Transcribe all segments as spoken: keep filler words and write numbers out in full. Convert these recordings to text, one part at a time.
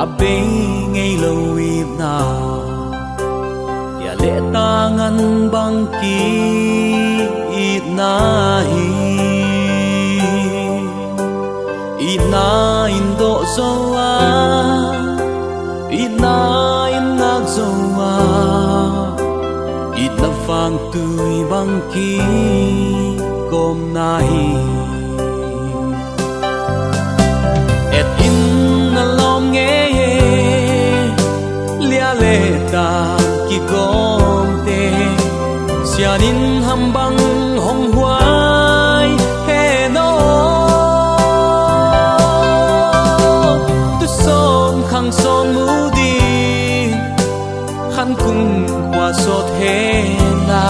A bei ngeilou itna, lia leh ta ngan bang ki itna hi. Itna in doh zou a, itna in ngak zou a, itna vangtui bang kikawmna hi. Et in na lawm ngei e, lia leh ta kikawmte, sian in ham bang hong huai hen aw. Tu sawn khang sawn mu ding, khan kum khua sawt hen la,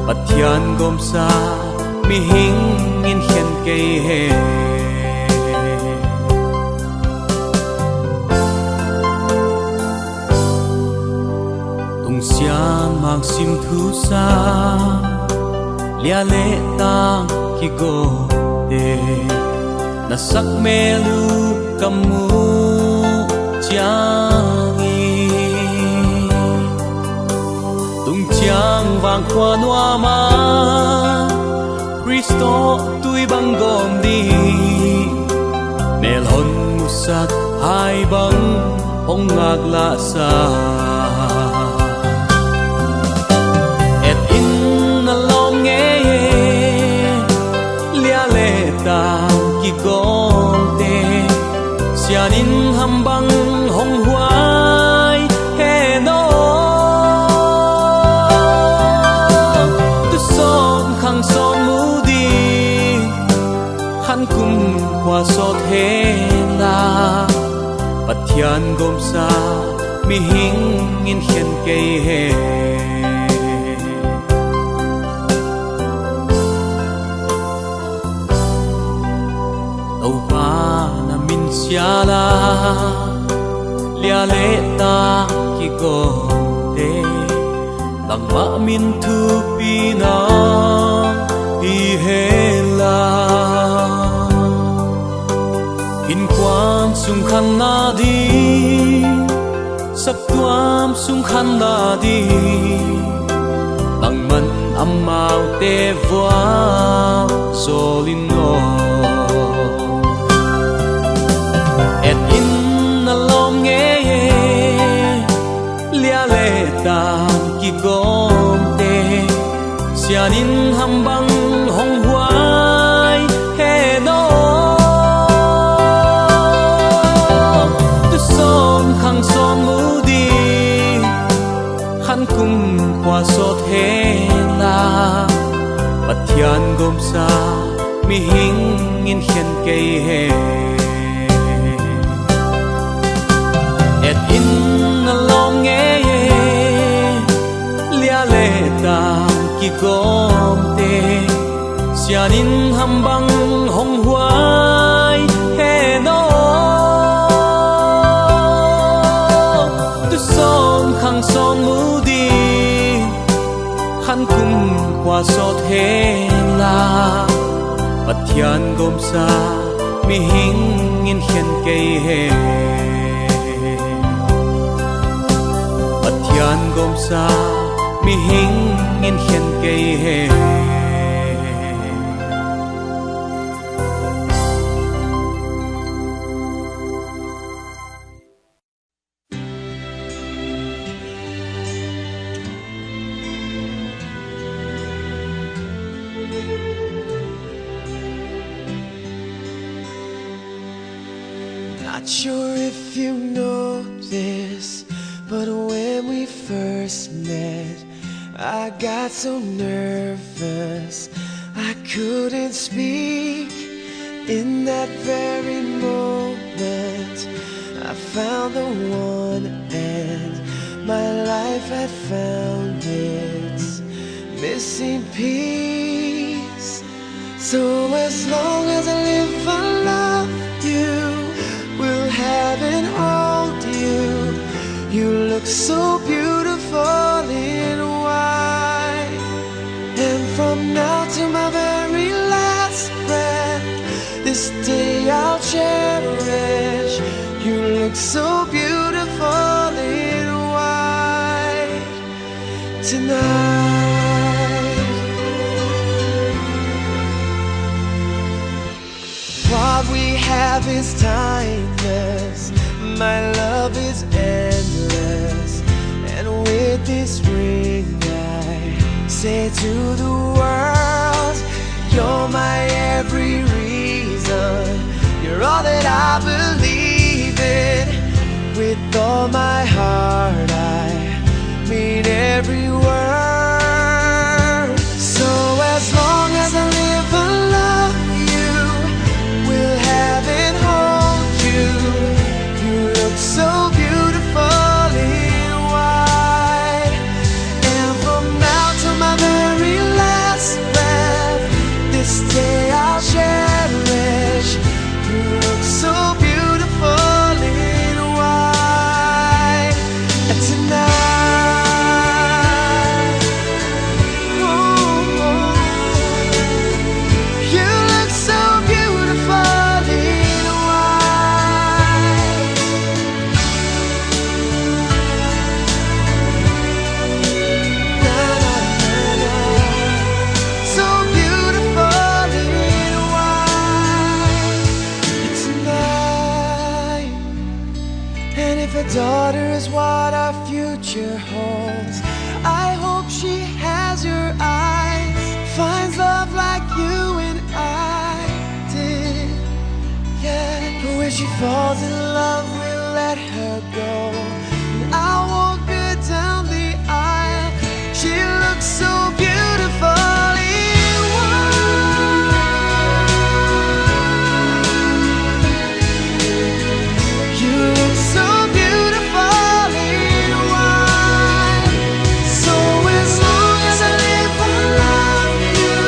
Pathian gawmsa mihing in khen kei hen. Tungsiang mangsim thusa, lia leh ta kigawmte, na sak mel uh ka muh chiang in, tungchiang vangkhua nuam a, Khrist tawh tui bang gawm ding, mel hon musak hai bang hong ngak lah sa. Et in na lawm ngei e, lia leh ta kigawmte, sian in ham bang hong huai hen aw. Tu sawn khang sawn mu ding, khan kum khua sawt hen la, Pathian gawmsa mihing in khen kei hen. Toupa na min sial a, lia leh ta kigawmte, nangmah min thupina hi hen la. Inkuan sung khanna ding, saptuam sung khanna ding, nangman amaute vualzawl in aw. Et in na lawm ngei e, lia leh ta kigawmte, sian in ham bang hong huai hen aw. Tu sawn khang sawn mu ding, khan kum khua sawt hen la, Pathian gawmsa mihing in khen kei hen. Et in na lawm ngei e, lia leh ta kigawmte, sian in ham bang hong huai hen aw. Tu sawn khang sawn mu ding, khan kum khua sawt hen la, Pathian gawmsa mihing in khen kei hen. Pathian gawmsa mihing in khen kei hen. Not sure if you know this, but when we first met, I got so nervous I couldn't speak. In that very moment, I found the one, and my life had found its missing piece. So as long as I live, I love you, will have and hold you. You look so beautiful in white. And from now to my very last breath, this day I'll cherish. So beautiful in white tonight. What we have is timeless. My love is endless. And with this ring, I say to the world, you're my every reason. You're all that I believe in. With all my heart, I mean every word. So as long as I live and love you, will have and hold you. You look so beautiful in white. And from now to my very last breath, this day I'll cherish. You look so beautiful in white tonight. Oh, you look so beautiful in white. Na, na, na, na. So beautiful in white tonight. And if a daughter is what our future holds, I hope she has your eyes, finds love like you and I did. Yeah, when she falls in love, we'll let her go. And I'll walk her down the aisle. She looks so beautiful in white. You look so beautiful in white. So as long as I live, I love you.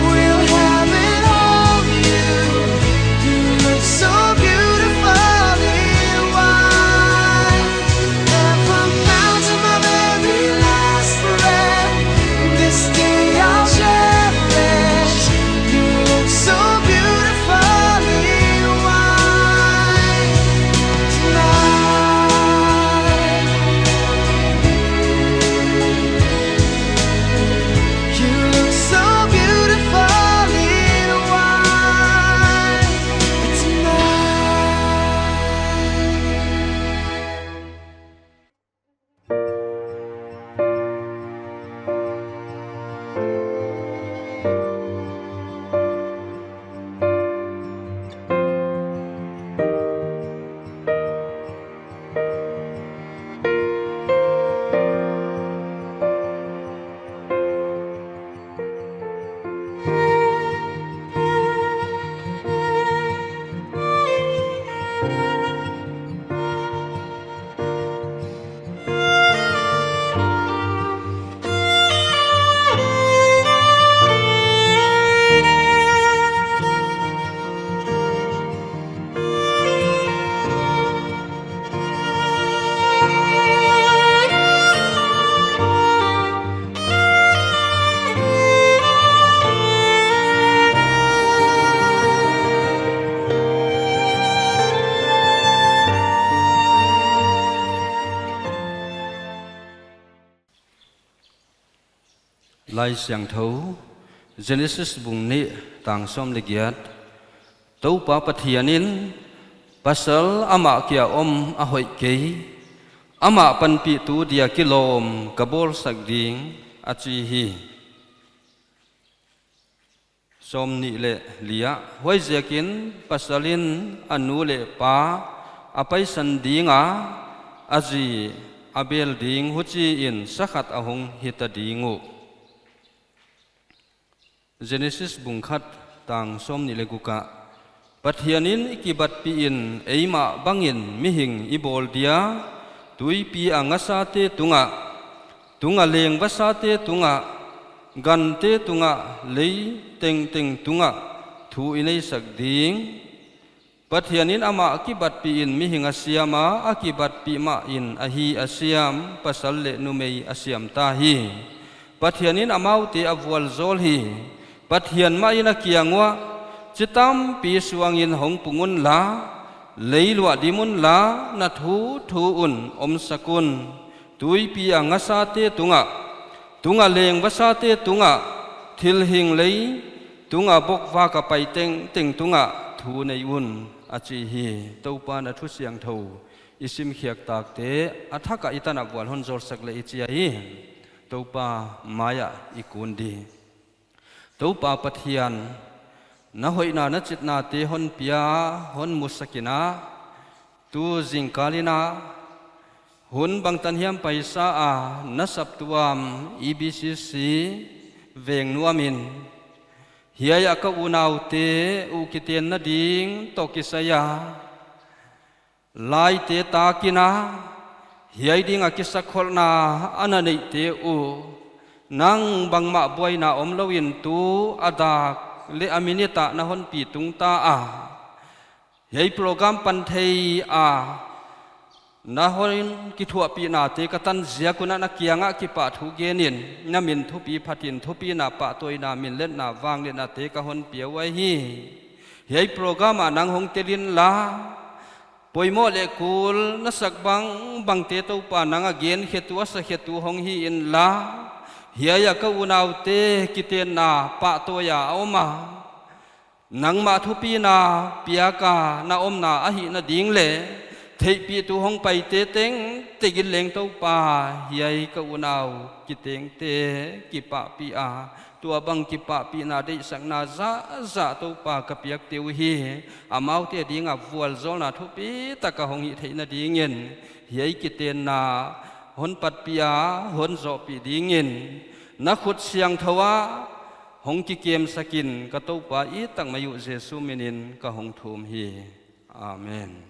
Will have and hold you. You look so beautiful in white. And from now to my very last breath, this day I'll cherish. You look so beautiful in white tonight. You look so beautiful in white tonight. Laisiangthou, Genesis bung nih tang sawm leh giat. Toupa Pathian in, pasal amah kia om a hoih kei, amah panpihtu dia kilawm ka bawlsak ding, a chi hi. Sawm nih leh li ah, huaiziakin pasal in a nu leh pa a paisan ding a, a zi a bel ding, huchiin sa khat a hong hita ding uh. Genesis bung khat tang sawm nih leh guk ah, Pathian in i kibatpih in eimah bangin mihing i bawl dia, tuipi a ngasate tungah, tung a leng vasate tungah, gante tungah, lei tengteng tungah thu i neisak ding. Pathian in amah kibatpih in mihing a siam a, a kibatpih mah in ahi a siam, pasal leh numei a siam ta hi. Pathian in amaute a vualzawl hi. Pathian mah in a kiang uah, chi tampi suangin hong pung unla, Lei luah dim unla, na thu thu un omsak un. Tuipi a ngasate tungah, tung a leng vasate tungah, thil hing lei tung a bokvak a pai tengteng tungah thu nei un, a chi hi. Toupa na thu siangthou i simkhiak takte a thak a i tan a vual hon zawlsak leh i chi ahi. Toupa mai ah i kun di. Toupa Pathian, na hoihna na chitnate hon pia, hon musak in a, tu zingkal in a, hun bangtan hiam paisa a na saptuam E B C C Vengnuam in, hiai a ka unaute uh kitenna ding toh kisai a, laite tak in a, hiai ding a kisakholhna a na neihte uh, nang bangmah buaina omlou in tu a dak leh a minute ah na hon pi tung ta a. Hiai program pan thei a, na hon kithuahpihnate ka tan ziak un a na kiangah kipahthu gen in, na min thupi phat in, thupina, pahtawina, minletna, vangliatnate ka hon pia uhi. Hiai program ah nang hong tel inla, poimoh leh kul na sak bangbangte Toupa nang a genkhetu, a sakhetu hong hi inla, hiai a ka unaute kitenna pahtawi a a om a, nangmah thupina piak a na omna ahihna ding leh theihpihtu hong paite tengteng in leng Toupa, hiai ka unau kitengte kipahpih a, tuabang kipahpihna deihsakna zahzah Toupa ka piakte uhi. Amaute ding a vualzawlna thupitak a hong hih theihna ding in hiai kitenna hon patpih a, hon zohpih ding in na khut siangthou ah hong kikemsak in ka Toupa i tak mai uh Jesu min in ka hong thum hi. Amen.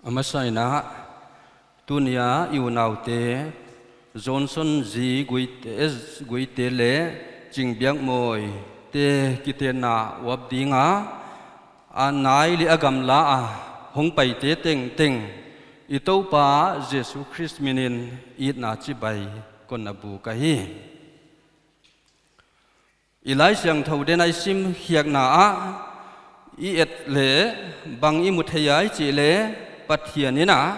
A masa in ah, tuni a i unaute Johnson G. Guite, S. Guite leh Chingbiakmawi te kitenna uap ding a, a nai leh a gamla a hongpaite tengteng i Toupa Jesu Khrist min in itna chibai kon na buk ahi. I Laisiangthou den a i sim khiakna ah i et leh bang i mu thei a i chih leh, Pathian in ah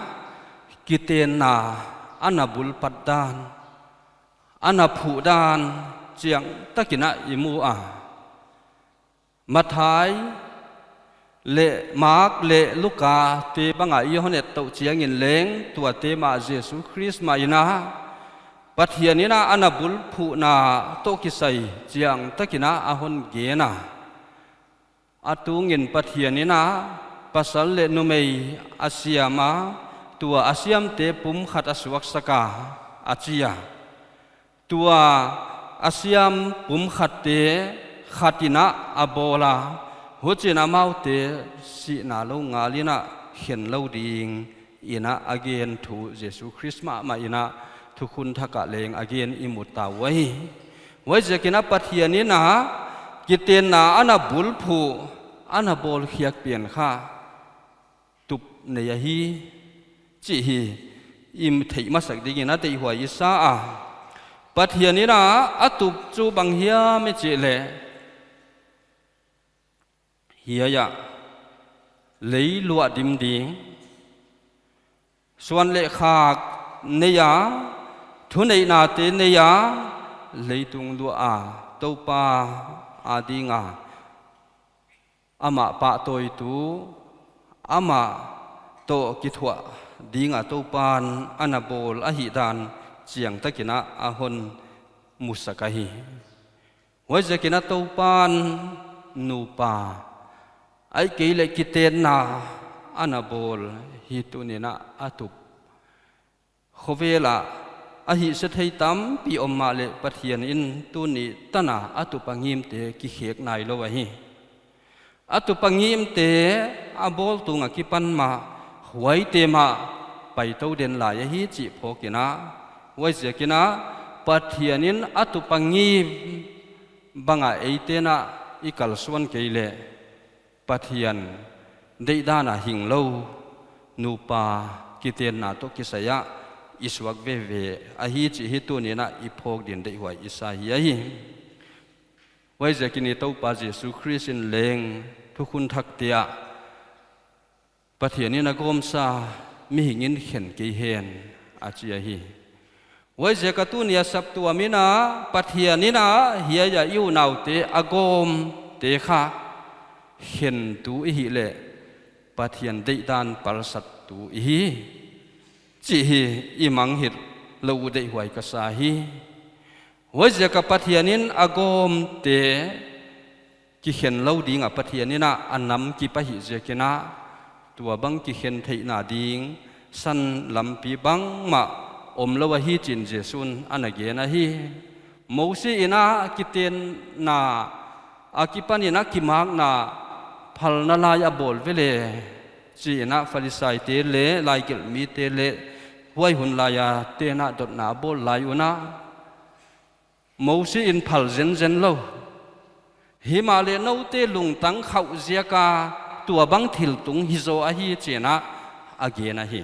kitenna a na bulphat dan, a na phuh dan chiangtak in ah i mu a. Matthai leh Mark leh Luka te bang a i hon et touh chiang in leng, tuate mah Jesu Khrist mah in ah Pathian in ah a na bulphuhna toh kisai chiangtak in ah a hon gen a. A tung in Pathian in ah pasal leh numei a siam a, tua a siamte pumkhat a suaksak a, a chi a. Tua a siam pumkhatte khat in ah a bawl a, huchiin amaute sihna lou ngal in ah khen lou ding in ah a gen thu Jesu Khrist mahmah in ah Thukhun Thak ah leng a gen i mu ta uh ahi. Huaiziakin ah Pathian in ah kitenna a na bulphuh, a na bawlkhiak pen kha tup nei ahi chih i theih masak dingin a deihhuai i sa a. Pathian in ah a tup chu bang hiam i chih leh, hiai ah lei luah dim ding, suan leh khak nei a, thuneihnate nei a, leitung luah a, Toupa a ding a amah pahtawitu, amah toh kithuah ding a Toupan a na bawl ahihdan chiangtak in ah a hon musak ahi. Huaiziakin ah Toupan nupa, ahihkeileh kitenna a na bawl hi tuni in ah a tup. Khovel ah a hihse thei tampi om mahleh Pathian in tuni tan a a tup a ngimte kikhek nailou ahi. A tup a ngimte a bawl tung a kipan mah huaite mah paitou den lai ahi chih phawk in ah, huaiziakin ah Pathian in a tup a ngim bang a eite'n ah i kalsuan kei leh Pathian deihdan a hing lou nupa kitenna toh kisai a i suak veve ahi chih hi tuni in ah i phawk dingin deihhuai i sa hi ahi. Huaiziakin i Toupa Jesu Khrist in leng Thukhun Thak te ah Pathian in a gawmsa mihing in khen kei hen a chi ahi. Huaiziak a tuni a saptuam in ah Pathian in ah hiai a i unaute a gawmte kha khentu i hih leh Pathian deihdan palsattu i hi chih hi i mangngilh lou uh deihhuai ka sa hi. Huaiziak a Pathian in a gawmte kikhen lou ding a Pathian in ah a nam kip ahih ziakin ah, tua bang kikhen theihna ding san lampi bangmah omlou ahi chi'n Jesu'n ana gen ahi. Mosi in ah kitenna akipan in ah kimakna phalna lai a bawl vele chi in ah Pharisaite leh laigelhmite leh huai hun lai a te'n ah dotna a bawl lai un ah, Mosi in phal zenzen lou, himahleh noute lungtang khauh ziak a tua bang thil tung hi zaw ahi chi in ah a gen ahi.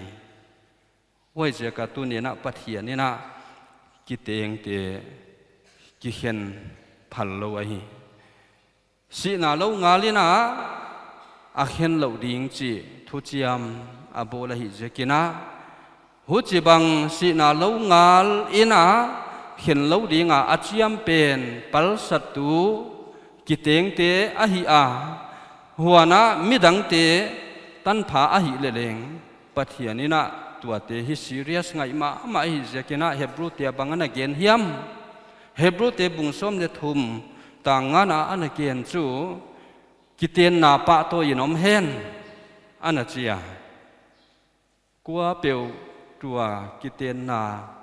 Huaiziak a tuni in ah Pathian in ah kitengte kikhen phal lou ahi. Sihna lou ngal in ah a khen louh ding chih thuchiam a bawl ahih ziakin ah, huchibang sihna lou ngal in ah khen lou ding a a chiam pen palsattu kitengte ahi a, huan ah midangte tanpha ahih leh leng Pathian in ah tuate hi serious ngaih mahmah ahih ziakin ah Hebrute a bang ana gen hiam? Hebrute bung sawm leh thum tang nga na ana gen chu, kitenna pahtawi in om hen ana chi a. Kuapeuh tua kitenna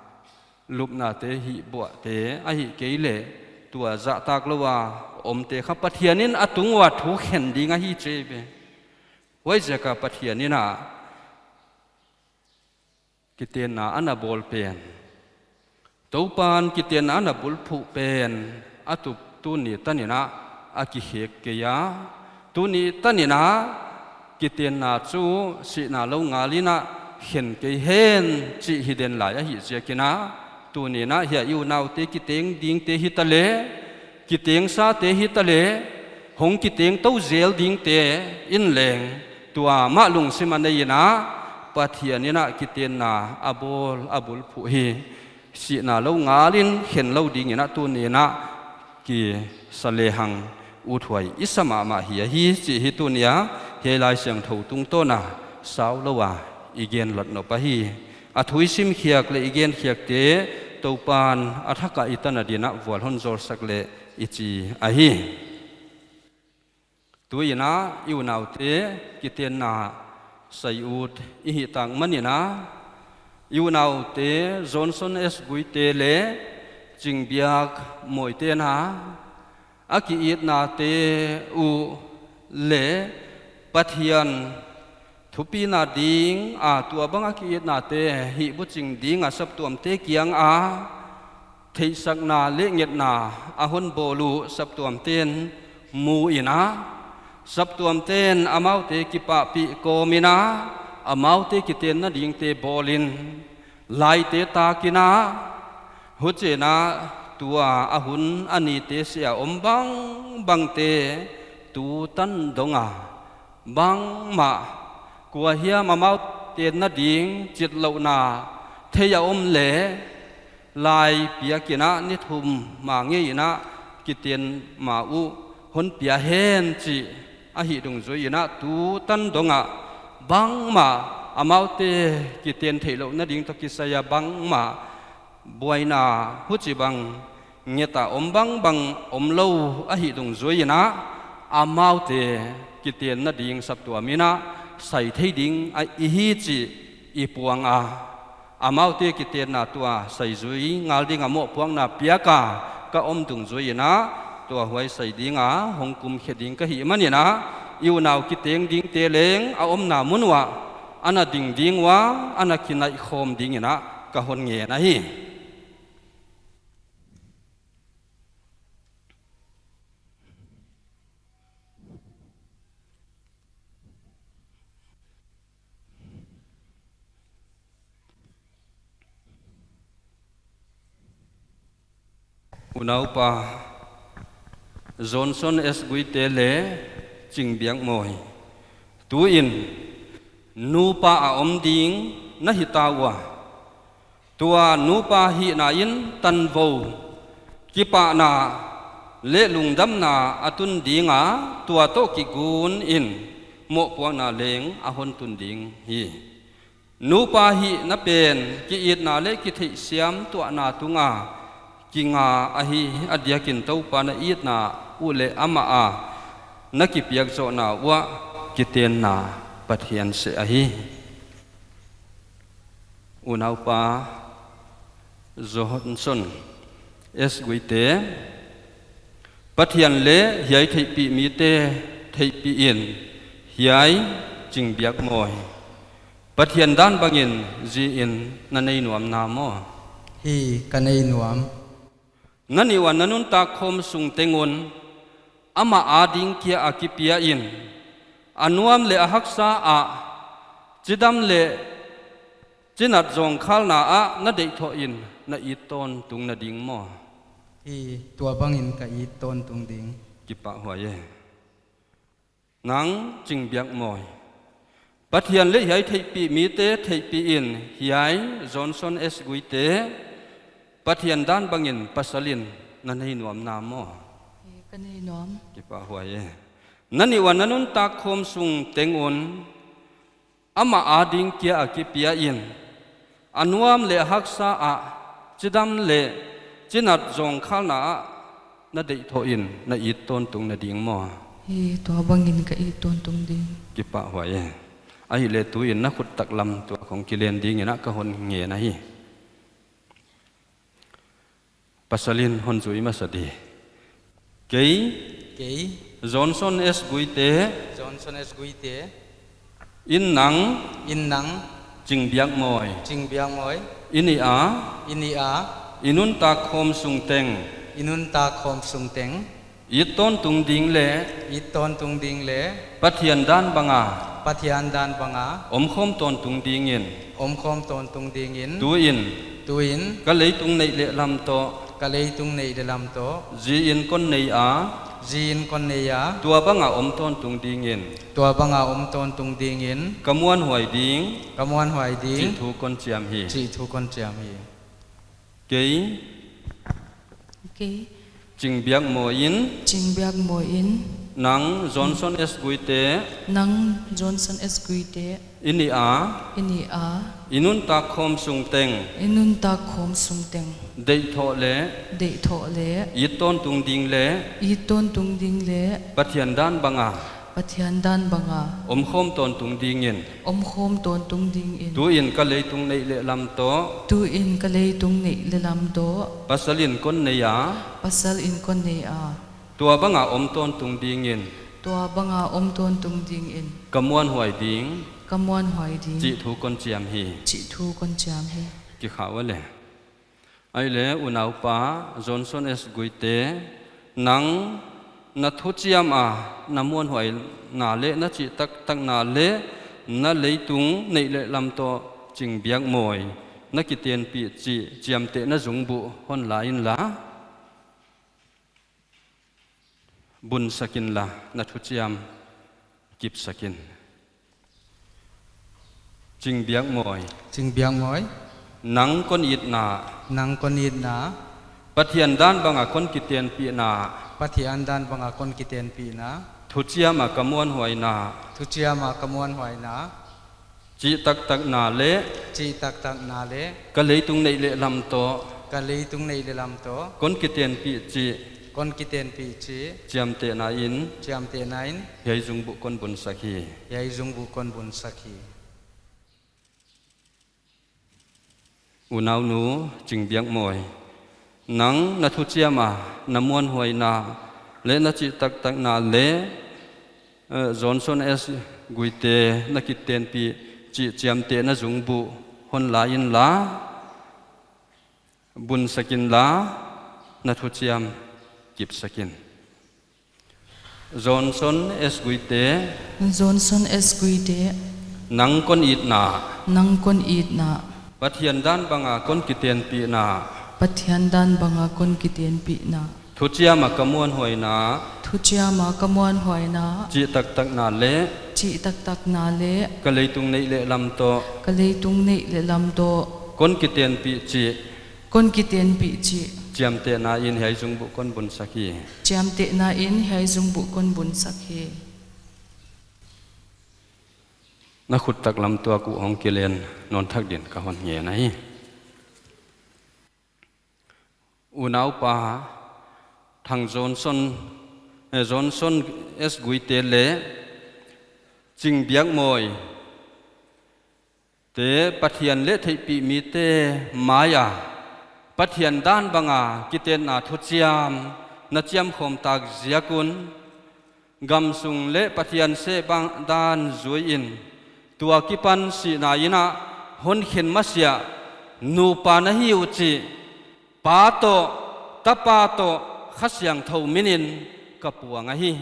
lupnate hihbuahte ahihkeileh tua zahtak lou a omte kha Pathian in a tung ua thu khen ding ahi chi ve. Huaiziak a Pathian in ah kitenna ana bawl pen, Toupan kitenna ana bulphuh pen a tup tuni tanin a kikhek kei a. Tuni tanin kitenna chu sihna lou ngalin khen kei hen chih hi den lai ahih ziakin, tunin hiai i unaute kiteng dingte hitaleh, kitengsate hitaleh, hong kiteng tou zel dingte in leng, tua mah lungsim a nei in, Pathian in kitenna a bawl a bulphuh hi sihna lou ngalin khen lou dingin tunin kisa lehang uthuai i sa mahmah hi ahi chih hi tuni a hiai Laisiangthou tungtawn a sau lou a i gen lat nop ahi. A thu i sim khiak leh i gen khiakte Toupan a thak a i tan a dingin vual hon zawlsak leh i chi ahi. Tuin i unaute kitenna sai ut i hih tak manin, i unaute Johnson S Guite leh Chingbiak Mawite'n a kiitnate uh leh Pathian thupina ding a tua bang a kiitnate hihbuching ding a saptuamte kiang a theihsakna leh ngetna a hon bawl uh saptuamte'n mu in, saptuamte'n amaute kipahpih kawm in, amaute kitenna dingte bawl in, laite tak in, huchiin tua a hun a nite seh a om bangbangte tu tan dong a bangmah, kua hiam amau tenna ding chitlouhna thei a om leh, lai piak in ni thum ma ngei in kiten ma uh hon pia hen chih ahih dungzui in tu tan dong a bangmah amaute kiten theihlouhna ding toh kisai a bangmah buaina huchibang nget a om bangbang om lou ahih dungzui in, amaute kitenna ding saptuam in sai thei ding ahi chih i puang a, amaute kitenna tua sai zui ngal ding a mohpuakna piak a ka om dungzui in, tua huai sai ding a hong kum khe ding ka hih manin, i unau kiteng dingte leng a omna mun uah ana ding ding ua, ana kinaih khawm dingin ka hon ngen ahi. Unaupa Johnson S Guite leh Chingbiak Mawi, tuin nupa a om ding na hita ua, tua nupa hihna in tanvou, kipahna leh lungdamna a tun ding a, tua toh kigun in mohpuakna leng a hon tun ding hi. Nupa hihna pen kiitna leh kitheihsiam tuahna tung a kinga ahi, a diakin Toupa na itna uh leh amah a na kipiak zohna uah kitenna Pathian seh ahi. Unaupa Johnson S Guite, Pathian leh hiai theihpih mite theihpih in, hiai Chingbiak Mawi, Pathian dan bangin zi in na nei nuam na maw? Hi, ka nei nuam. Na nih ua na nuntak khawm sung teng un, amah ading kia a kipia in, a nuam leh a haksa ah, chidam leh chinat zawngkhalna ah na deihthoh in na it tawntung na ding maw? Hi, tua bangin ka it tawntung ding. Kipahhuai e. Nang Chingbiak Mawi, Pathian leh hiai theihpih mite theihpih in, hiai Johnson S Guite, Pathian dan bangin pasal in na nei nuam na maw? Hi, ka nei nuam. Kipahhuai e. Na nih ua na nuntak khawm sung teng un, amah ading kia a kipia in, a nuam leh a haksa ah, chidam leh chinat zawngkhalna ah na deihthoh in na it tawntung na ding maw? Hi, tua bangin ka it tawntung ding. Kipahhuai e. Ahihleh tuin na khut taklam tua khong kilen dingin ka hon ngen ahi. Pasal in hon zui masa di. Kei, kei, Johnson S Guite, Johnson S Guite, in nang, in nang, Chingbiakmawi. Chingbiakmawi. I nih a. I nih a. I nuntak khawm sung teng. I nuntak khawm sung teng. It tawntung ding leh. It tawntung ding leh. Pathian dan banga. Pathian dan banga. Omkhawm tawntung dingin. Omkhawm tawntung dingin. Tuin. Tuin. Ka leitung neih leh lam toh. Ka leitung neih leh lam toh. Zi in kon nei a. Zi in kon nei a. Tua banga om tawntung dingin. Tua banga om tawntung dingin. Ka muanhuai ding. Ka muanhuai ding. Chih thu kon chiam hi. Chih thu kon chiam hi. Kei. Kei. Chingbiakmawi in. Chingbiakmawi in. Nang Johnson S Guite. Nang Johnson S Guite. I nih a. I nih a. I nuntak khawm sung teng. I nuntak khawm sung teng. Deih thoh leh. Deih thoh leh. It tawntung ding leh. It tawntung ding leh. Pathian dan banga. Pathian dan banga. Omkhawm tawntung dingin. Omkhawm tawntung dingin. Tuin ka leitung neih leh lam toh. Tuin ka leitung neih leh lam toh. Pasal in kon nei a. Pasal in kon nei a. Tua banga om tawntung dingin. Tua banga om tawntung dingin. Ka muanhuai ding. Ka muanhuai ding. Chih thu kon chiam hi. Chih thu kon chiam hi. Kikhau a leh. Ahihleh unaupa Johnson S Guite, nang na thuchiam a, na muanhuaina leh, na chih taktakna leh, na leitung neih leh lam toh chingbiakmawi, na kitenpih chih chiamtehna zungbuh hon la inla. Bunsak inla, na thuchiam kipsak in. Chingbiakmawi. Chingbiakmawi. Nang kon itna. Nang kon itna. Pathian dan banga kon kitenpihna. Pathian dan banga kon kitenpihna. Thuchiam a ka muanhuaina. Thuchiam a ka muanhuaina. Chih taktakna leh. Chih taktakna leh. Ka leitung neih leh lam toh. Ka leitung neih leh lam toh. Kon kitenpih chih. Kon kitenpih chih. Chiamtehna in. Chiamtehna in. Hiai zungbuh kon bunsak hi. Hiai zungbuh kon bunsak hi. Unaunu Chingbiakmawi. Nang na thuchiam a, na muanhuaina leh na chih taktakna leh, eh, Johnson S Guite na kitenpih chih chiamtehna zungbuh hon la inla. Bunsak inla, na thuchiam kipsak in. Johnson S Guite. Johnson S Guite. Nang kon itna. Nang kon itna. Pathian dan banga kon kitenpihna. Pathian dan banga kon kitenpihna. Thuchiam a ka muanhuaina. Thuchiam a ka muanhuaina. Chih taktakna leh. Chih taktakna leh. Ka leitung neih leh lam toh. Ka leitung neih leh lam toh. Kon kitenpih chih. Kon kitenpih chih. Chiamtehna in hiai zungbuh kon bunsak hi. Chiamtehna in hiai zungbuh kon bunsak hi. Na khut taklam tuak uh hong kilen nawn thak din ka hon ngen ahi. Unaupa Thang Johnson, eh, Johnson S Guite leh Chingbiakmawi te Pathian leh theihpih mite mai a Pathian dan banga kitenna thuchiam na chiamkhawm tak ziak un, gamsung leh Pathian seh bang dan zui in, tua kipan sihna in a hon khen masiah nupa na hi uh chih Pa toh, Tapa toh, Kha Siangthou minin ka puang ahi.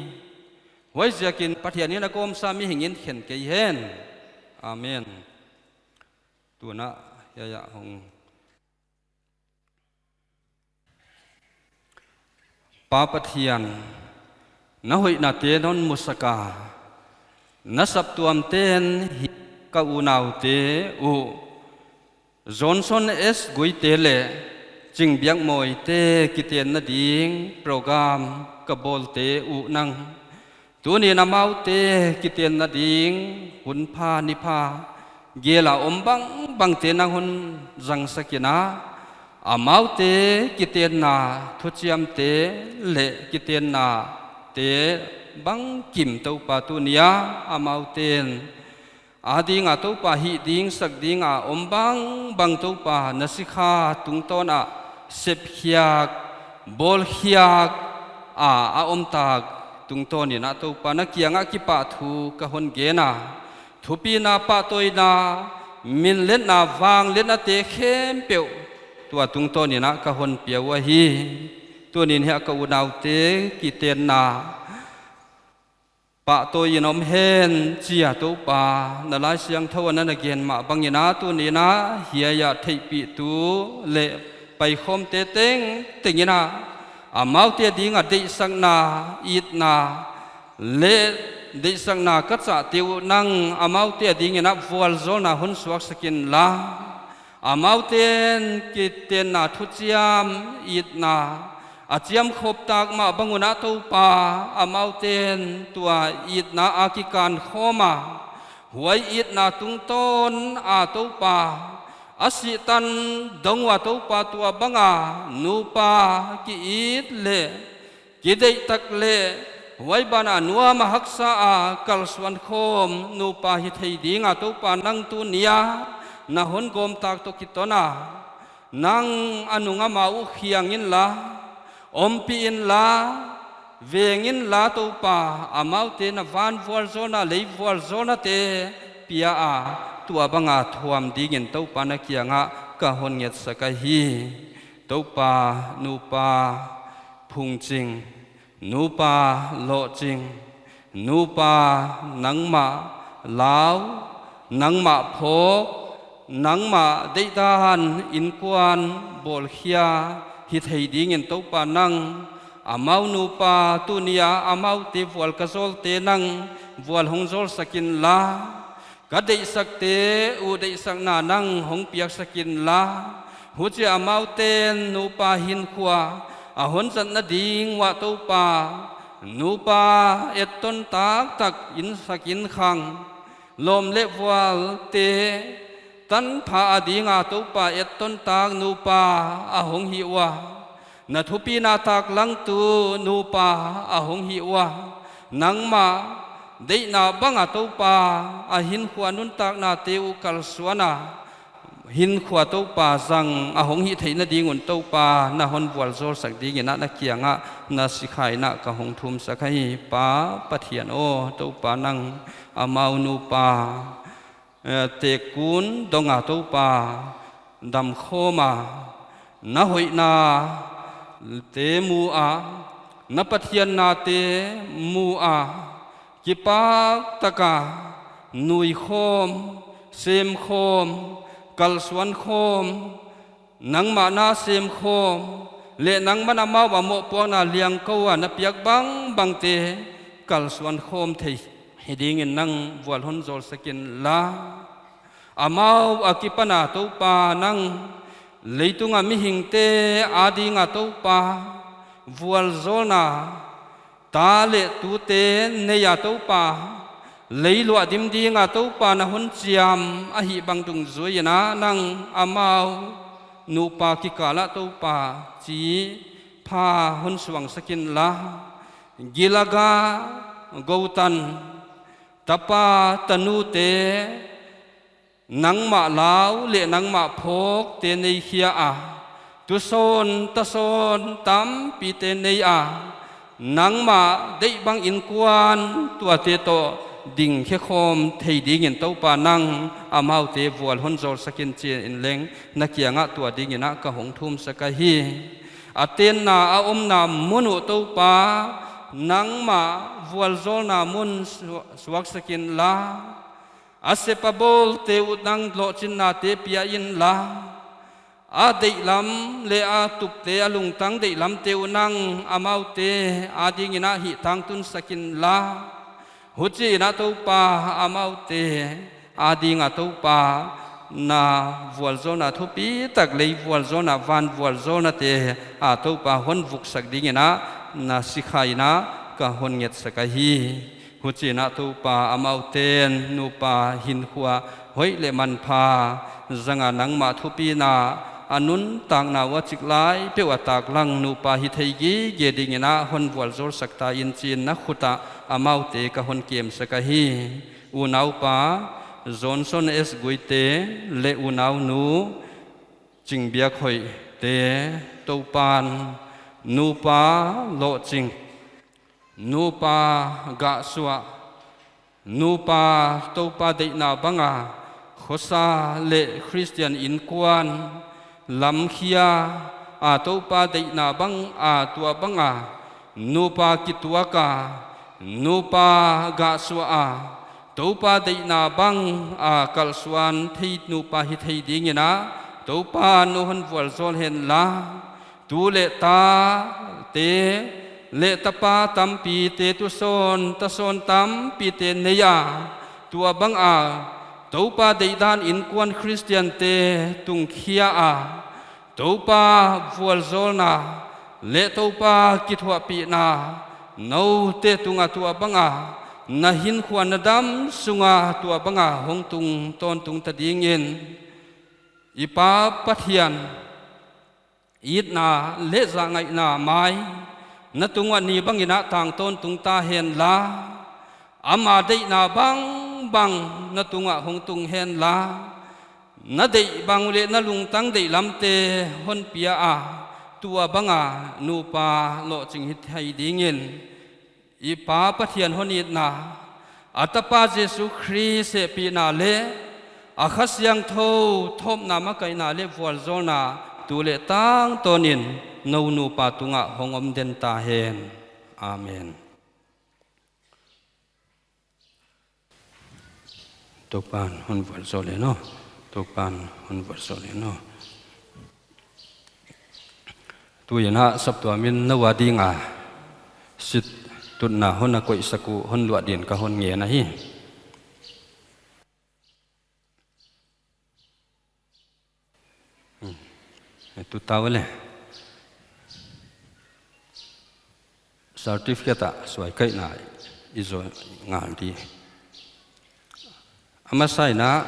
Huaiziakin Pathian in a kawmsa mihing in khen kei hen. Amen. Tuna hiai ah hong. Pa Pathian, na hoihna te non musak a, na saptuam ten hi ka unaute uh, Johnson S Guite leh Chingbiakmawi te kitenna ding program ka bawlte uh nang. Tuni'n amaute kitenna ding hun pha ni pha gel a om bangbang te nang hon zangsak in a, amaute kitenna thuchiam te leh kitenna te bangkim Toupa tuni a amaute'n a ding a Toupa hih ding sak ding a om bangbang Toupa na sikha tungtawn a sepkhiak, bawlkhiak a a om tak tungtawn in a Toupa na kiang a kipahthu ka hon gen a. Thupina, pahtawina, min letna vang letnate khempeuh tua tungtawn in ah ka hon pia uh ahi. Tuni'n hiai ka unaute kitenna pahtawi in om hen chi a Toupa, na Laisiangthou ah na na gen mah bang in ah tuni'n ah hiai a theihpihtu leh paikhawmte tengteng in ah amaute a ding a deihsakna, itna leh deihsakna ka chahte uh nang amaute a ding in ah vualzawlna hon suaksak inla, amaute'n kitenna thuchiam, itna a chiamkhawm tak mah bang un ah Toupa, amaute'n tua itna a kikankhawm a, huai itna tungtawn a Toupa, a sih tan dong ua Toupa tua bang a nupa ki-it leh kideih tak leh huai ban a nuam a haksa a kalsuan khawm nupa hi thei ding a Toupa, nang tuni a na hon gawm tak toh kiton a nang a nung amau uh khiang inla, ompih inla, veng inla Toupa, amaute na van vualzawlna, lei vualzawlnate pia a, tua bang a thuam ding in Toupa na kiang ah ka hon ngetsak ahi. Toupa, nupa phungching, nupa lohching, nupa nangmah lau, nangmah phawk, nangmah deihdan innkuan bawlkhia hi thei ding in Toupa, nang amau nupa tuni a amaute vual ka zawlte nang vual hong zawlsak inla, ka deihsakte uh deihsakna nang hong piaksak inla, huchi a amaute'n nupa hinkhua a hon zatna ding uah Toupa, nupa etton taktak, innsak innkhang, lawm leh vualte tanpha a ding a Toupa, etton tak nupa a hong hih ua, na thupina taklangtu nupa a hong hih ua, nangmah deihna bang a Toupa, a hinkhua nuntaknate uh kalsuan a, hinkhua Toupa zang a hong hih theihna ding un Toupa, na hon vualzawlsak ding in ah na kiang ah na sikha in ah ka hong thumsak ahi. Pa Pathian aw, Toupa, nang amau nupa, eh, tekun dong a Toupa, damkhawm a, na hoihnate mu a, na pathiannate mu a, kipak tak a nuikhawm, semkhawm, kalsuan khawm, nangmah na semkhawm leh nangmah in amau a mohpuakna liangko a na piak bangbangte kalsuan khawm thei hi ding in nang vual hon zawlsak inla, amau a kipan a Toupa, nang leitung a mihingte a ding a Toupa, vualzawlna ta leh tute nei a Toupa, leiluah dim ding a Toupa, na hon chiam ahih bang dungzui in ah nang amau nupa kikal ah Toupa, chi pha hon suangsak inla, Gilaga, Gotan, tapa tanute, nangmah lau leh nangmah phawkte nei khia a, tusawn tasawn tampite nei a, nangmah deih bang innkuan tuate toh dingkhe khawm thei ding in Toupa, nang amaute vual hon zawlsak in chi in leng na kiang ah tua ding in ah ka hong thumsak ahi. A tenna a omna mun uh Toupa, nangmah vualzawlna mun suak, suaksak inla, a sep a bawlte uh nang lohchinnate pia inla, a deihlam leh a tupte, a lungtang deihlamte uh nang amaute a ding in ah hih tangtunsak inla, huchi in ah Toupa, amaute a ding a Toupa, na vualzawlna thupitak, lei vualzawlna, van vualzawlnate a Toupa hon vuksak ding in ah na sikha in ah ka hon ngetsak ahi. Huchi in ah Toupa, amaute'n nupa hinkhua hoih leh manpha zang a, nangmah thupina a nuntakna ua chiklai peuh a taklang nupa hi thei gige ding in ah hon vualzawlsak ta in chi in na khut ah amaute ka hon kemsak ahi. Unaupa Johnson S Guite leh unaunu Chingbiakhoihte, Toupa'n nupa lohching, nupa gahsuah, nupa Toupa deihna bang a khosa leh Khristian innkuan lamkhia a Toupa deihna bang a tuah bang a nupa kituak a, nupa gahsuah a, Toupa deihna bang a kalsuan thei nupa hi thei dingin a Toupa'n nou hon vualzawl hen la. Tu leh tate leh tapa tampite, tusawn tasawn tampite nei a, tuabang a Toupa deihdan innkuan Khristiante tungkhia a, Toupa vualzawlna leh Toupa kithuahpihna noute tungah tuabang a, na hinkhua na dam sungah tuabang a hong tung tawntung ta dingin, i Pa Pathian itna leh zahngaihna mai na tungah ni bangin a tang tawntung ta hen la. Ama deihna bangbang na tungah hong tung hen la. Na deih bang uh leh na lungtang deih lamte hon pia a, tuabang a nupa lohching hi thei dingin, i Pa Pathian hon itna, a Tapa Jesu Khrist hehpihna leh a Kha Siangthou thawpna makaihna leh vualzawlna tu leh tangtawnin nou nupa tungah hong om den ta hen. Amen. Toupa'n hon vualzawl hen aw. Toupa'n hon vualzawl hen aw. Tuin a saptuam in nou a ding a sit tutna hon na koihsak uh hon luah din ka hon ngen ahi. Hmm. Tu ta ua leh. Certificate a suaikaihna i zou ngal di. A masa in a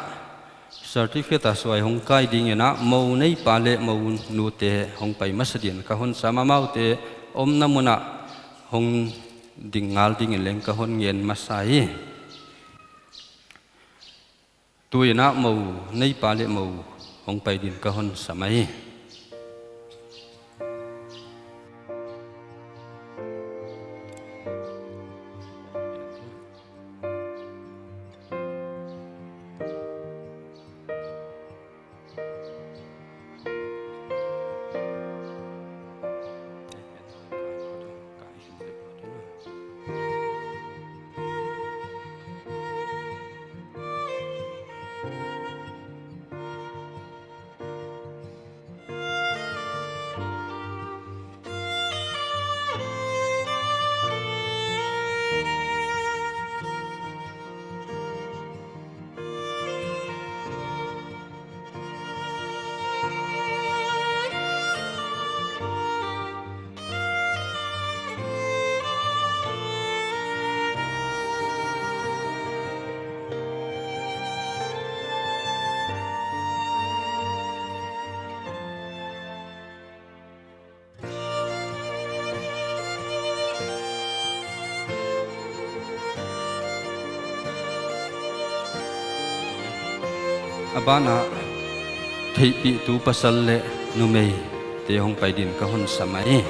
certificate a suai hong kai dingin a mou neipa leh mou nute hong pai masa din ka hon sam, amaute omna mun ah hong ding ngal dingin leng ka hon ngen masa hi. Tuin a mou neipa leh mou hong pai din ka hon sam ahi. A ban ah theihpihtu pasal leh numeite hong pai din ka hon sam ahi.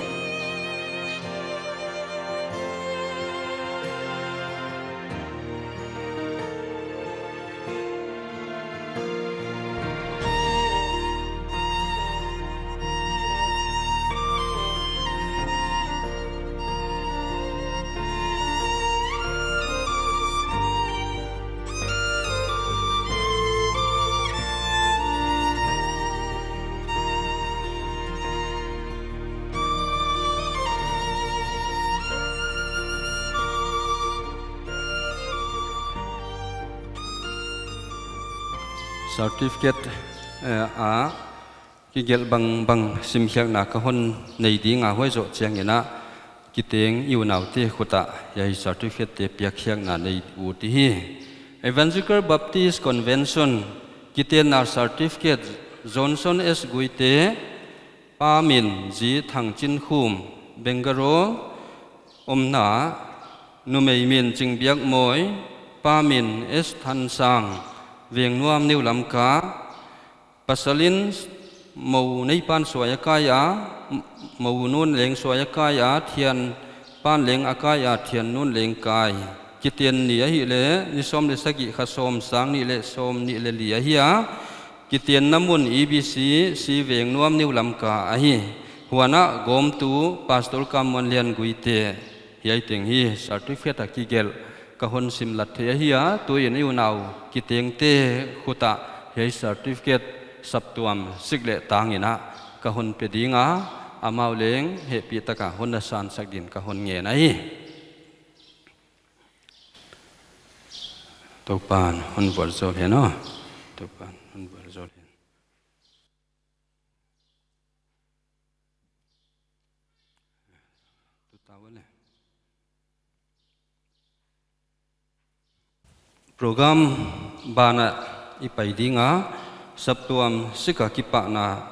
Certificate, eh, a kigelh bangbang simkhiakna ka hon nei ding a, huai zoh chiangin a kiteng i unaute khut ah hiai certificate te piakkhiakna nei ut ihi. Evangelical Baptist Convention kitenna certificate, Johnson S Guite, pa min Zi Thangchinkhum, Bangalore omna, numei min Chingbiakmawi, pa min S Thansang, Vengnuam, New Lamka, pasal in mou neipan suai a kai a, mou nun leng suai a kai a, thianpan leng a kai a, thian nun leng kai. Kiten ni ahihleh ni sawm leh sagih, kha sawm, sang nih leh sawm nih leh li ahi a. Kitenna mun E B C C Vengnuam, New Lamka ahi. Huan ah gawmtu Pastor Kammuanlian Guite. Hiai teng hi certificate a kigelh ka hon simlat thei ahi a, tuin i unau kitengte khut ah hiai certificate saptuam sik leh tangin ah ka hon pe ding a, amau leng hehpihtak a hon na sansak dingin ka hon ngen ahi. Toupa'n hon vualzawl hen aw. Toupa'n hon vualzawl hen. Program banah i pai ding a, saptuam sik a kipahna,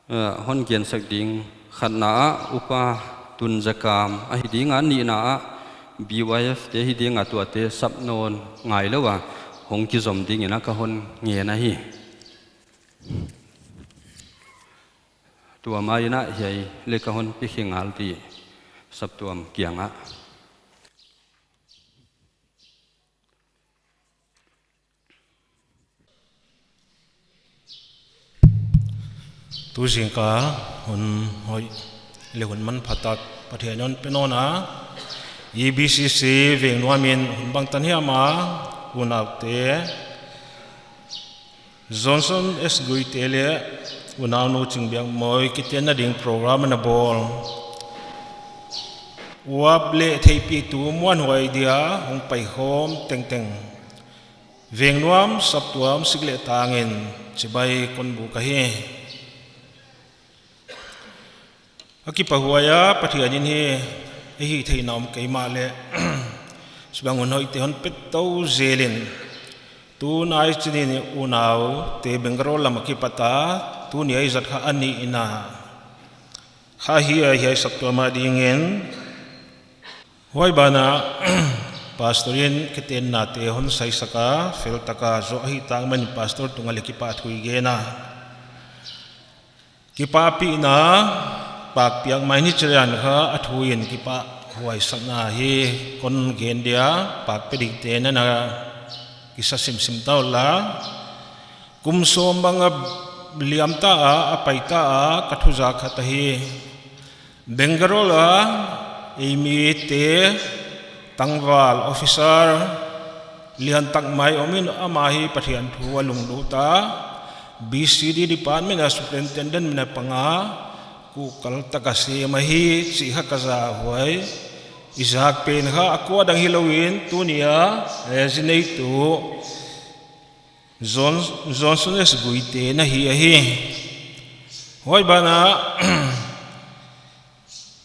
eh, hon gensak ding khatna ah Upa Tunzakam ahi ding a, nihna ah B Y F te hi ding a, tuate sap nawn ngailou a hong kizom dingin ah ka hon ngen ahi. Tua main ah hiai leh ka hon pi khe ngal di saptuam kiang ah. Tu zingkal hun hoih leh hun manphatak Pathian in hon pe nawn a, E B C C Vengnuam in hun bangtan hiam a unaute Johnson S Guite leh unaunu Chingbiakmawi kitenna ding program ana bawl. Uap leh theihpihtu muanhuai dia hong paikhawm tengteng Vengnuam saptuam sik leh tangin chibai kon buk ahi. A kipahhuai a, Pathian in hi ei hihtheihna om kei mahleh, chibang hun hoihte hon pe tou zelin, tunai chinin unaute Bangalore lam a kipat a, tuni a i zat kha a nihna, kha hi a hiai saptuam a dingin, huai banah Pastor in kitennate hon saisak a, feltak a zoh ahih tak manin Pastor tungah leng kipahthu i gen a. Kipahpihna pakpiak mai ni chiang kha a thu in kipahhuaisakna hi kon gen dia, pak pe dingte na na kisa simsim ta unla. Kum sawm bang a liam ta a, a pai ta a, ka thuzak khat ahi. Bangalore a ei mite tangval officer liantak mai om in, amah hi Pathian thu a lunglut a, B C D department a superintendent min a pang a, kuhkal tak a sem ahi chih kha ka za a, huai i zak pen kha a kua dang hilou in tuni a, eh, zi neitu John-, Johnson S Guite na hi ahi. Huai banah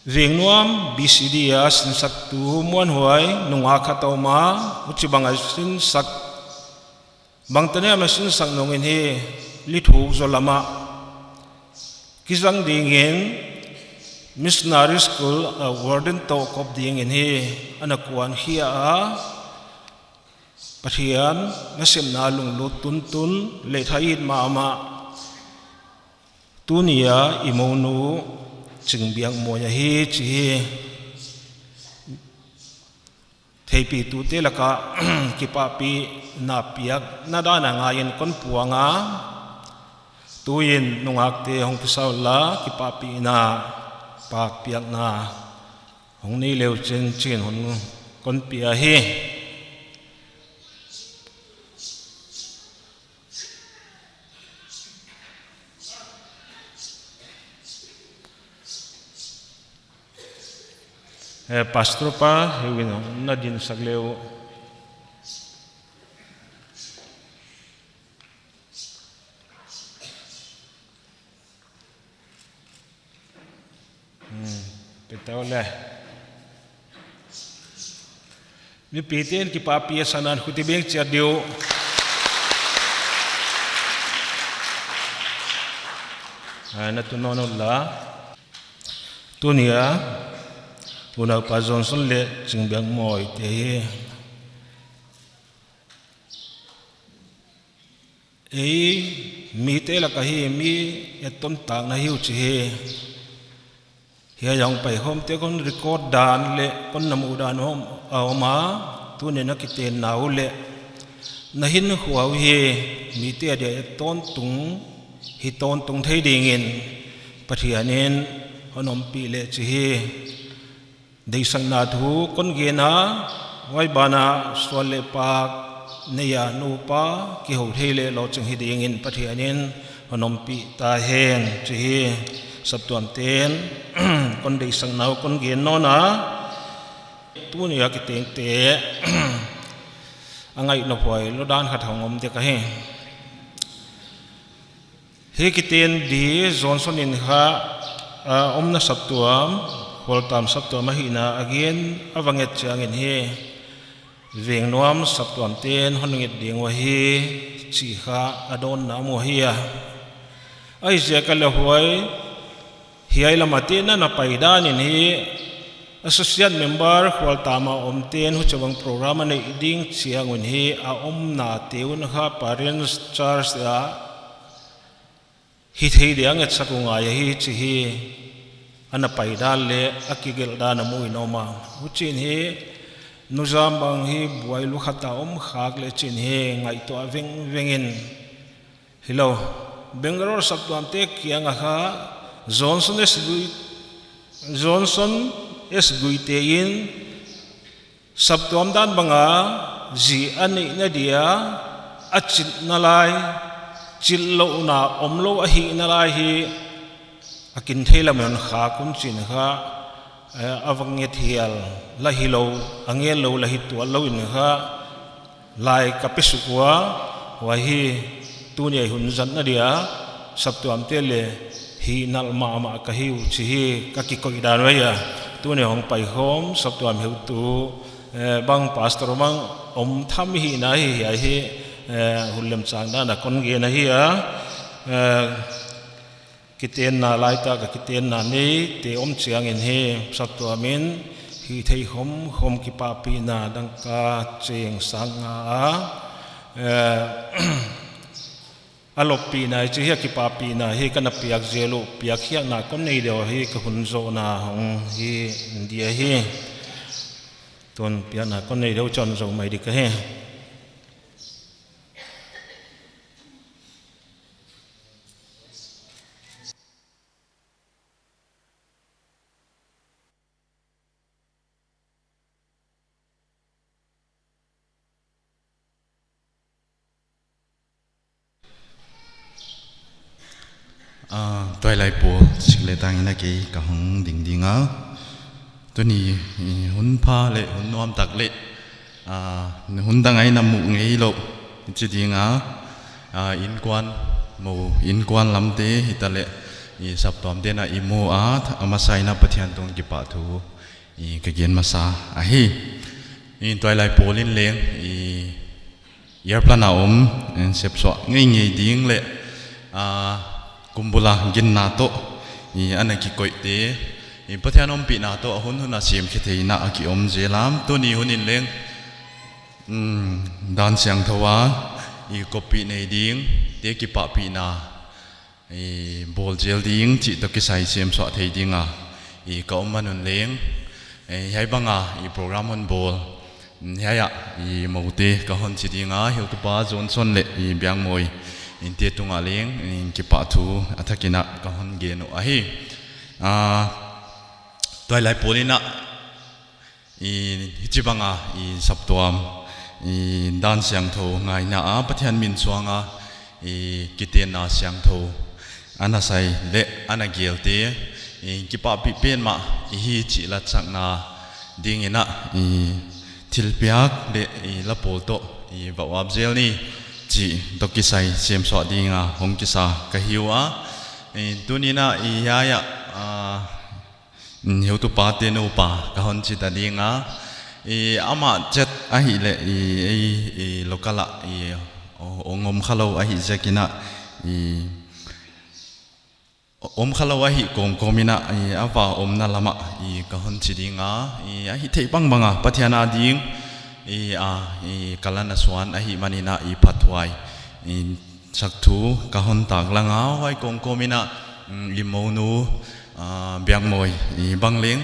Vengnuam B C D a sinsaktu muanhuai nungak khat a om a, huchibang a sinsak, bangtan hiam a sinsak nungin hi, lithuk zaw lam ah kizang dingin missionary school a warden toh kop dingin hi ana kuan khia a, Pathian nasepna lunglut tuntun leh tha it mahmah tuni a i mounu Chingbiakmawi ahi chih hi theihpihtute lak ah kipahpihna piakna dan a ngai in kon puang a, tuin nungakte hong kisa unla, kipahpihna pakpiakna hong nei le uchin chiin hun kon pia hi. Eh, Pastor pa, hiai in na dinsak le uh. Hmm, pe tou le. Mipite'n kipahpih a sa nan khut i beng chiat di uh. Ah, na tun nawn unla. Tuni a, Unaupa Johnson leh Chingbiakmawi te hi ei mite lak ah hi mi etton takna hi uh chih hi. Hiai a hong paikhawmte kon record dan leh kon na muh dan a om a, Tuni'n a kitenna uh leh na hinkhua uh hi mite a dia tawntung, hi tawntung thei dingin Pathianin hon ompih leh chi hi. Deihsakna thu kon gen a, huai banah sual leh pak nei a nupa kihou thei leh lohching hi dingin Pathianin hon ompih ta hen chi hi. Saptuamte'n kon deihsakna uh kon gen nawn a, tuni a kitengte a ngaihna huai lou dan khat hong om dek ahi. Hi kiten di Johnson in kha, a, omna saptuam, Khualtam saptuam ahihna a gen a va nget chiangin hi, Vengnuam saptuamte'n hon nget ding uh ahi chih kha a dawnna mu ahi a. Ahihziak a leh huai, hiai lam a te'n a na pai dan in hi, associate member Khualtam a omte'n huchibang program a neih ding chiang un hi, a omnate un kha Parish Church a hi thei dia ngetsak uh ngai ahi chi hi, a na pai dan leh a kigelh dan a mu in om a. Huchiin hi, nuzam bang hi buai lukhat a om khak leh chin hi, ngaihtuah vengveng in, hilou, Bangalore saptuamte kiang a kha, Johnson S Gui, Johnson S Guite in, saptuam dan bang a zi a neihna dia a chitna lai, chitlouhna omlou ahihna lai hi, a kin thei lam in khak un chin kha, eh, a va nget hial la hilou, a ngen lou la hi tuanlou in kha, lai ka pe suk ua, huai hi tuni a hun zatna dia, saptuamte leh hihnalh mahmah ka hi uh chi hi ka kikoih dan uh ahi a. Tuni hong paikhawm saptuam heutu, eh, bang pastor bang om tham hi na hi, hiai hi, eh, hun lemchang dan a kon gen ahi a. Eh, kitenna laitak a kitenna neite om chiangin hi saptuam in hihtheih khawmkhawm kipahpihna dangka cheng sang nga a, eh, a loppihna i chih hi a kipahpihna hi ka na piak zel uh, piakkhiakna kon nei deuh hi ka hun zohna hong hi dia hi. Tun piakna kon nei deuh chon zou mai di ka hi. Ah, tuailai pawl, sik leh tang in a kei ka hong ding ding a. Tuni, eh, hun pha leh hun nuam tak leh, ah, hun dang a i na muh ngeilouh chi ding a, ah, innkuan, mou innkuan lamte hitaleh, i saptuamte'n a i mu a, a masa in a Pathian tungah kipahthu i ka gen masa ahi. I tuailai pawl in leng, i airplane a om, eh, sepsuah ngeingei ding leh, ah, kum bul a ginna toh, i ana kikoihte, i Pathian ompihna toh a hunhun a semkhe theihna a ki om zel a, tuni hun in leng, mm, dan siangthou a, i koppih nei dingte kipahpihna, i bawl zel ding chih toh kisai semsuah thei ding a, i ka om man un leng, eh, hiai bang a, i program hon bawl, mm, hiai a, i moute ka hon chi ding a, heutupa Johnson leh i Biakmawi inte tungah leng, i kipahthu a thak in a ka hon gen uh ahi. Ah, tuailai pawl in a, i, hichibang a, i saptuam, i dan siangthou ngaihna a, Pathian min suang a, i kitenna siangthou ana sai leh ana gelte, i kipahpih petmah i hi chih latsakna ding in a, i thilpiak leh i la pawl toh, i va uap zel ni chih toh kisai semsuah ding a hong kisa ka hi ua. I tuni in a, i hiai a, ah, mm, heutupa te nupa ka hon chi ta ding a. I amah chet ahihleh, i, i, i local a, i, o-, ong om khalou ahih ziak in a, i, om khalou ahih kawmkawm in a, i, a va omna lam a, i, ka hon chi ding a, i, a hihtheih bangbang a, Pathian a ding, i, a, i, ka la na suan ahih man in a, i, phathuai, i, sak thu ka hon taklang a, huai kawmkawm in a, mm, i mounu, ah, Biakmawi, i bang leng,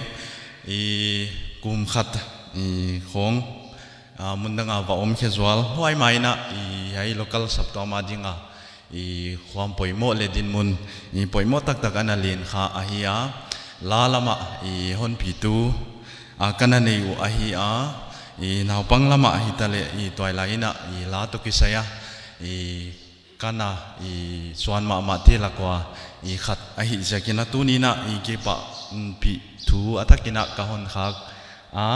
i kum khat, i khawng, ah, mun dang a va om khe zual. Huai mai in a, i hiai local saptuam a ding a, i khuam poimoh leh dinmun, i poimoh taktak ana len kha ahi a. La lam ah, i honpitu, ah, ka na nei uh ahi a. I naupang lam ah hitaleh, i tuailai in a, i la toh kisai a, i ka na, i suan mahmahte lak ua, i khat ahi ziakin a tuni in a, i kipahpih thu a thak in a ka hon khak a,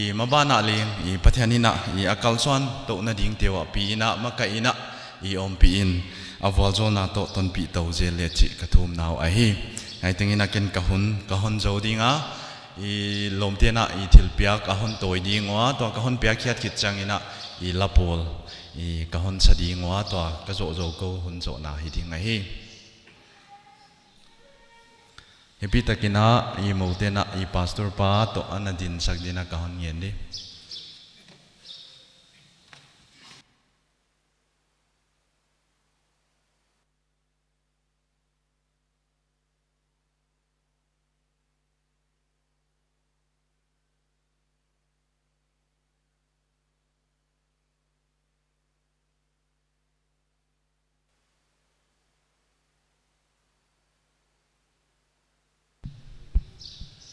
i maban ah leng, i Pathian in a, i a kalsuan touhna dingte uh a pi in a, makaih in a, i ompih in, a vualzawlna toh tonpih tou zel leh chih ka thumna uh ahi. Huai teng in a ken ka hun, ka hon zou ding a, i lawmte'n a, i thilpiak a hon tawi ding ua, tua ka hon piak khiat khit chiang in a, i la pawl, i ka hon sa ding ua, tua ka zoh zou kou hun zohna hi ding ahi. Hehpihtak in a, i moute'n a, i pastor pa toh ana dinsak ding in a ka hon ngen di.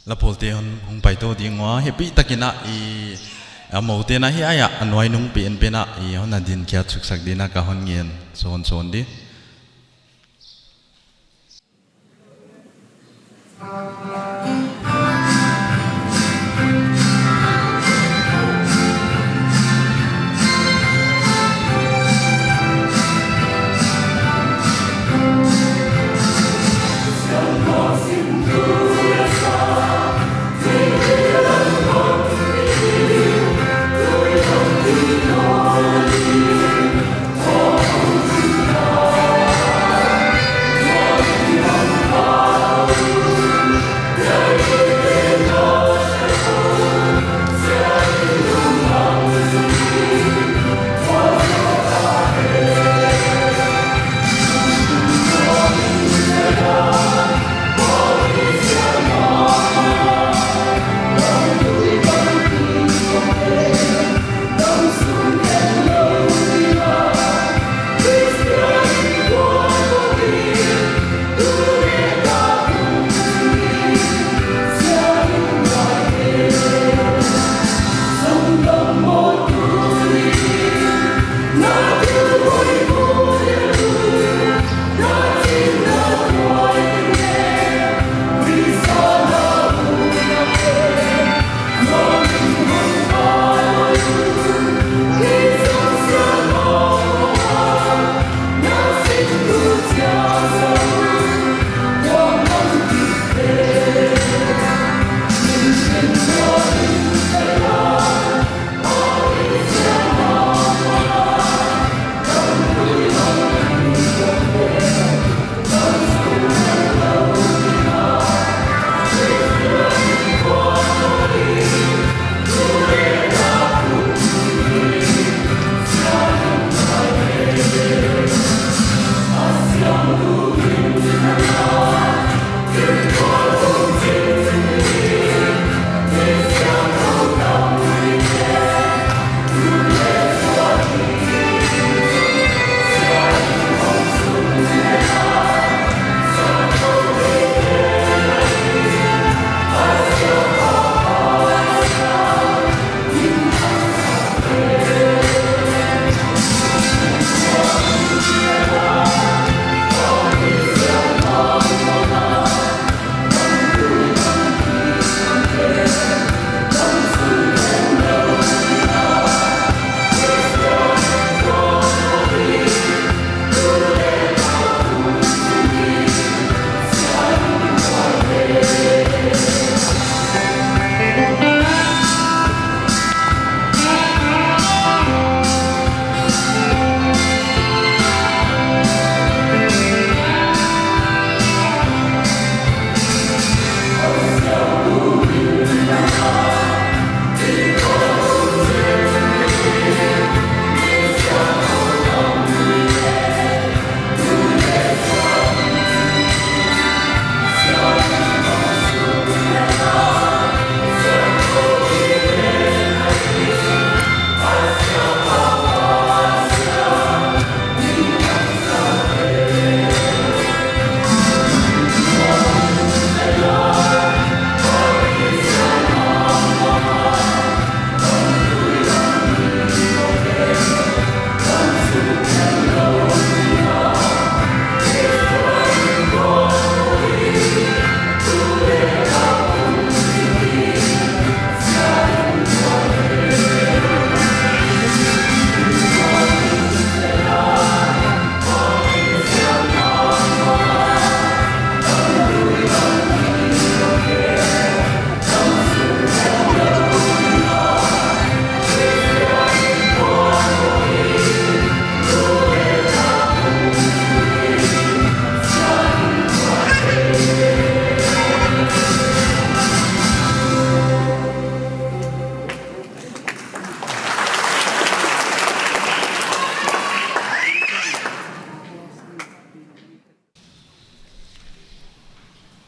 La pawlte hon hong paitou ding ua, hehpihtak in a, i a moute'n a hiai a, a nuai nung pen pen a, i hon a din khiat suksak ding in a ka hon ngen sawnsawn di.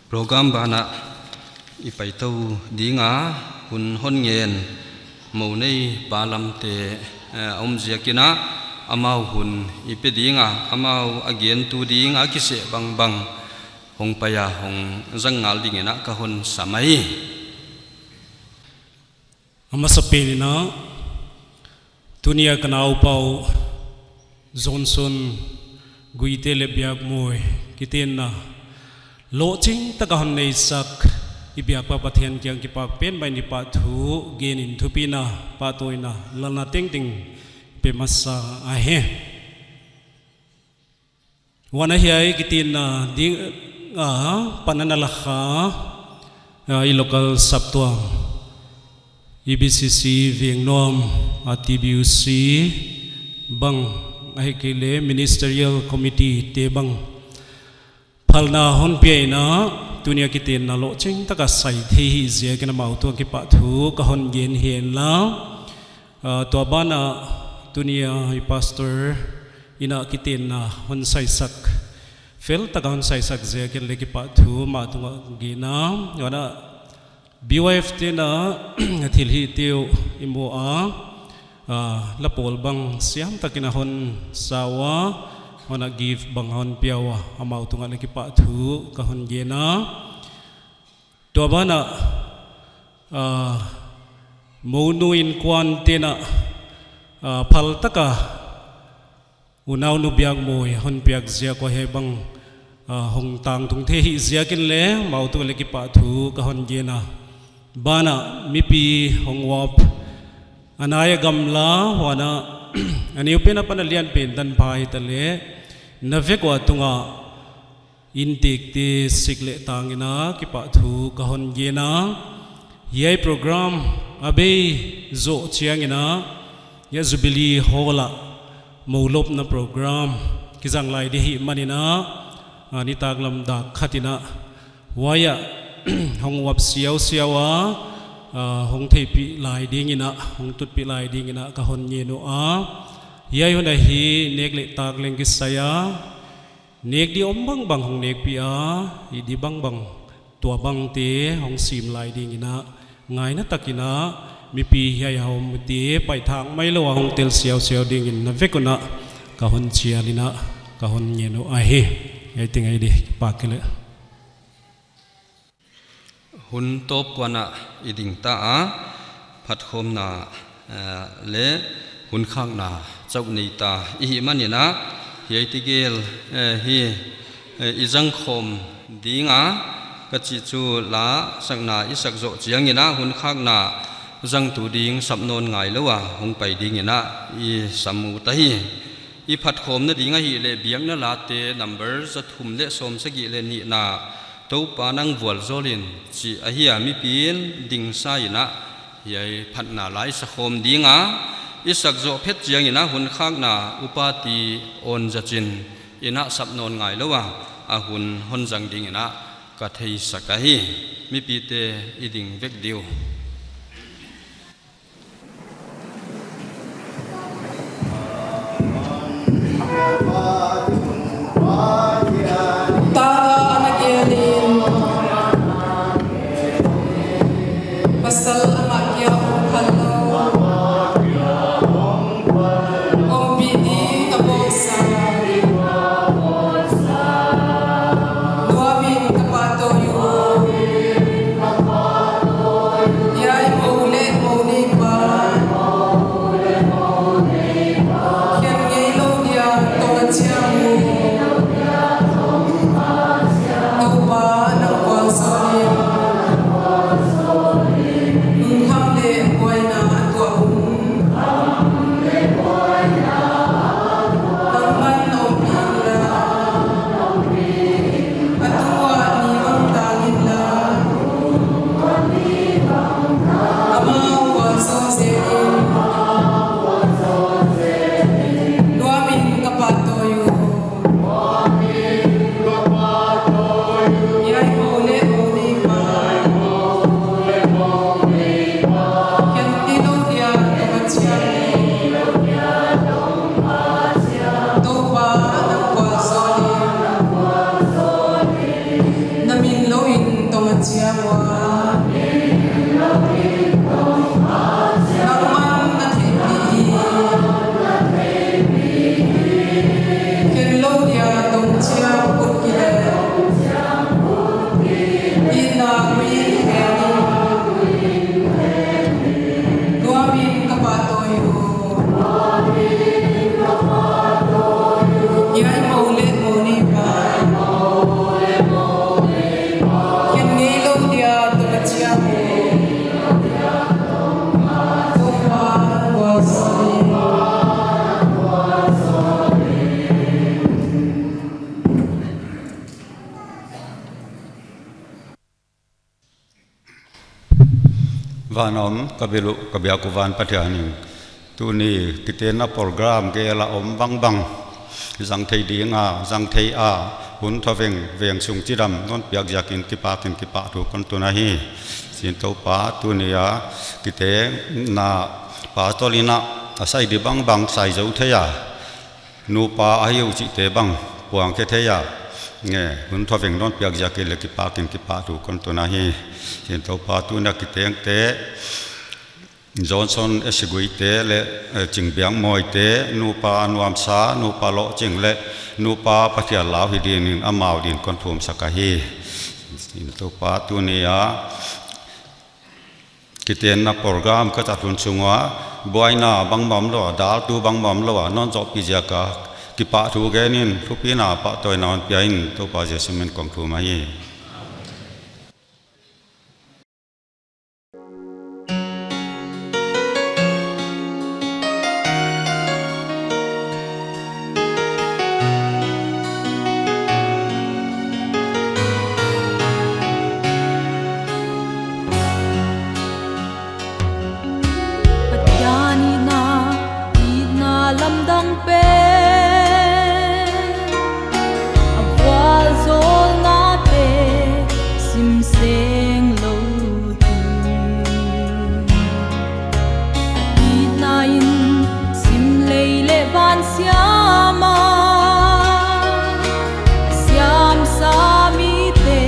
Program banah i paitou ding a, hun hon ngen mou nei pa lamte, eh, a om ziakin a, amau hun i pe ding a, amau a gentu ding a kiseh bangbang hong pai a hong zang ngal dingin a ka hon sam ahi. A masapen in a, tuni a ka naupau Johnson Guite leh Biakmawi kitenna lohching taka hon neisak i biak pa Pathian kiang kipak pen mai ni pahthu genin thupina, pahtawina, lalna tengteng pe masa ahi. Huan a hiai kitenna ding a pan ana la kha, a, i local saptuam, E B C C Vengnuam, a, T B U C bang, ahihkeileh Ministerial Committee te bang phalna hon pia in a, tuni a kitenna lohching taka sai thei hi ziakin amau tungah kipahthu ka hon gen henla. Ah, tua banah tuni a i pastor in a kitenna hon saisak, fel taka hon saisak ziakin leng kipahthu amah tungah gen a. Huan a B Y F te'n a thil hihte uh i mu a, ah, la pawl bang siam takin a hon sa ua, huan a gift bang hon pia ua, amau tungah leng kipahthu ka hon gen a. Tua banah, ah, mounu innkuan te'n a, ah, phal taka unaunu Biakmawi hon piak ziak ua hiai bang, ah, hong tangtung thei hi ziakin leng amau tungah leng kipahthu ka hon gen a. Banah mipi hong uap, a nai a gamla, huan a, a neupen apan a lianpen dan pha hitaleh, na vek ua tungah inntekte sik leh tang in a kipahthu ka hon gen a. Hiai program a bei zoh chiangin a, hiai Jubilee Hall ah moulopna program kizang lai di hih manin a, a, nitaklam dak khat in a, huai ah hong uap siausiau a, a, hong theihpih lai dingin a, hong tutpih lai dingin a ka hon ngen uh a. Hiai hun ahi nek leh tak leng kisai a, nek di om bangbang hong nekpih a, hih di bangbang, tua bangte hong sim lai dingin a, ngaina takin a, mipi hiai a omte paithak mailou a hong tel siausiau dingin na vek un a ka hon chial in a, ka hon ngen uh ahi. Hiai teng ahi di, kipak kei leh. Hun tawp kuan ah i ding ta a, phatkhawmna, eh, leh hun khakna chauh nei ta i hih manin a, hiai tegel, eh, hi, eh, i zangkhawm ding a, ka chih chu la sakna i sak zoh chiangin a, hun khakna zangtu ding sap nawn ngailou a hong pai dingin a i sam ut ahi. I phatkhawmna ding ahihleh biakna late number za thum leh sawmsagih leh nihna, Toupa nang vualzawlin chih ahi a, mipi'n dingsa in a, hiai phatna la i sakhawm ding a, i sak zoh phet chiangin a hun khakna upa ti awn zachin in a sap nawn ngailou a, a hun hon zang dingin a ka theisak ahi. Mipite i ding vek diu. Tanga ana gelin, pasal amah kia hong phal lou, ompih ding a bawlsa. Nuamin ka pahtawi uh. Hiai mou leh mou neipa, khian ngeilou dia tong a chiang uh. Toupa nang vualzawlin, lungkham leh buaina a tuah hun, nangman ompih inla. A tung uah ni bang tang inla, amau vualzawl zel in. Nuamin ka pahtawi uh. Van a om ka bial uh, ka biak uh van Pathian in, tuni kitenna program gel a om bangbang zang thei ding a, zang thei a, hun tha veng veng sung chidam non piak ziakin kipak in kipahthu kon tun ahi. Sin Toupa, tuni a kitenna pastor in a, a sai di bangbang sai zou thei a, nupa ahi uh chihte bang puang khe thei a, nge, hun tha veng non piak ziakin leh kipak in kipahthu kon tun ahi. Sin Toupa, tuni a kitengte, Johnson Esiguite leh, eh, Chingbiang Mawite, nupa nuamsa, nupa lohching leh nupa Pathian lau hi dingin amau din kon thumsak ahi. Sin Toupa, tuni a kitenna program ka chat hun sung ua, buaina bangbang lou a, daltu bangbang lou a, non zohpih ziak a kipahthu gen in, thupina pahtawina hon pia in, Toupa Jesu min kong thum ahi. Pathian itna, itna lamdang pen, a vualzawlnate sim seng lou hi. A itna in sim lei leh van siam a, siamsa mite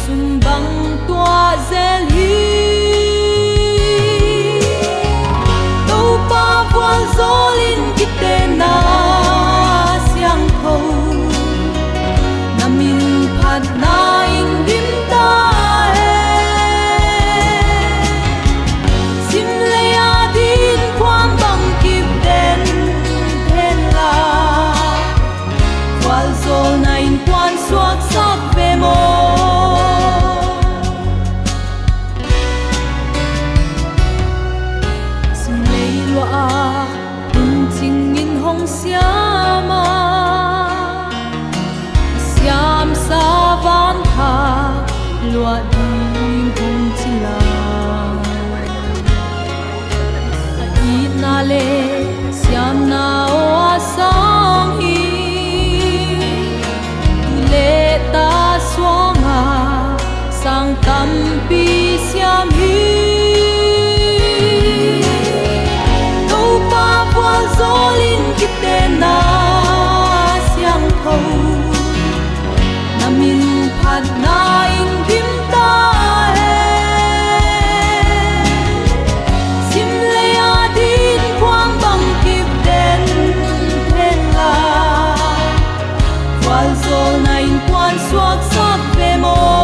sum bang tuah zel hi. Toupa vualzawl in kitenna siangthou, na min phatna in dim ta e. Sim lei a din kuan bang kip den hen la, vualzawlna in kuan suaksak ve maw. Sim lei luah a hungching in hong siam a, siamsa van thak luah ding hong chi la. A itna leh siamna aw a sang hi, tu leh ta suang a sang tampi siam hi. Toupa vualzawl in kitenna siangthou, na min phatna in dim ta e. Sim lei a din kuan bang kip den hen la, vualzawlna in kuan suaksak ve maw.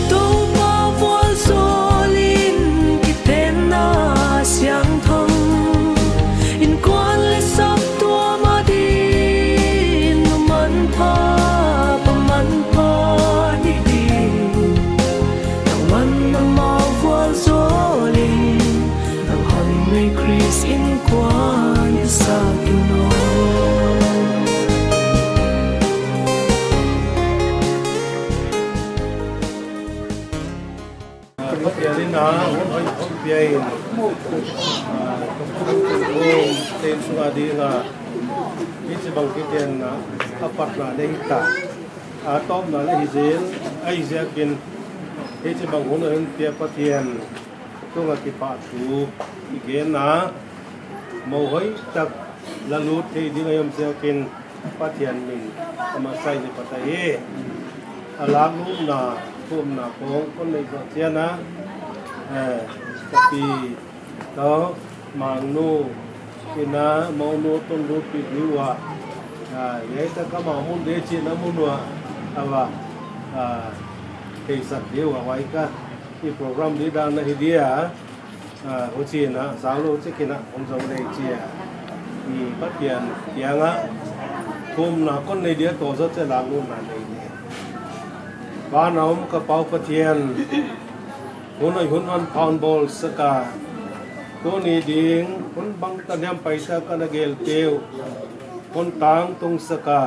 Toupa vualzawlin kitenna siangthou, inkuan leh saptuam adin nu manpha, pa manpha hi ding. Nangman amau vualzawlin, nang hon nei Khrist inkuan i sak in aw. Pathian in a hun hoih hon pia in, ah, kum tein sung a ding a, hichibang kitenna a patna leh hita, a tawpna leh hi zel, ahi ziakin hichibang hun a hon pia Pathian tunga kipahthu i gen a, mou hoihtak la lut thei ding a i om ziakin Pathian min a masa in i phat ahi. A laklutna, thumna khawng kon nei zoh chiang a, eh, ka pi toh Mangnu in a, Mangnu tun lut pi diu a, ah, hiai tak a Mangmun de chihna mun ua, a va, ah, theisak diu a, huai ka i program di dan na hi dia. Ah, huchiin a, sau lou chik in a, hon zong lei chia. Hmm, Pathian kiang a, thumna kon nei dia toh zoh chiang a laklutna nei ni. Van a om ka Pa uh Pathian, hun hoih hun manpha hon bawl sak a, tuni ding hun bangtan hiam paisa ka na gelhte uh hon tangtung sak a,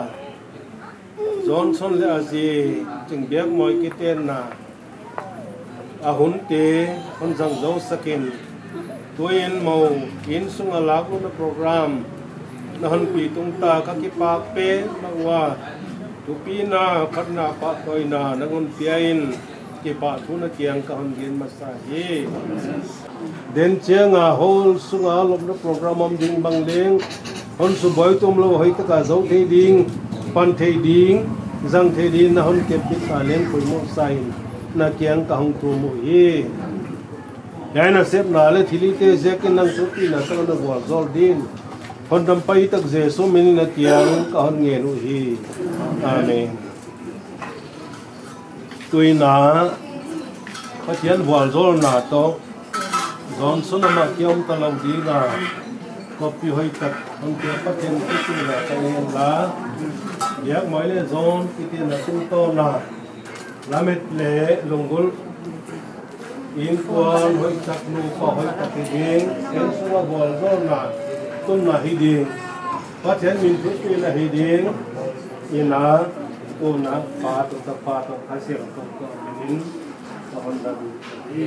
Johnson leh a zi Chingbiakmawi kitenna a hunte hon zang zou sak in. Tuin mou inn sung a laklutna program na hon pi tung ta, ka kipak petmah ua, thupina, phatna, pahtawina nang hon pia in, kipahthu na kiang ka hon gen masa hi. Den chiang a hall sung a lopna program om ding bang leng, hon subuai tuamlou hoihtak a zou thei ding, pan thei ding, zang thei ding na hon kep bit a leng poimoh sa in, na kiang ka hong thum uhi. Hiai nasepna leh thilhihte ziakin nang thupina tawh na vualzawl ding, hondampa tak Jesu min in na kiang ka hon ngen uhi. Amen. Tuin a, Pathian vualzawlna toh Johnson amah kia om talou ding a, copy hoihtak hon pia Pathian kiang ah ka ngen la. Biakmawi leh John kitenna tungtawn a, lamet leh lunggulh, inkuan hoihtak, nupa hoihtak hi ding, inn sung a vualzawlna tunna hi ding, Pathian min thupina hi ding, in a, tun a Pa toh, Tapa toh, Kha Siangthou toh min in ka hon dawng hi.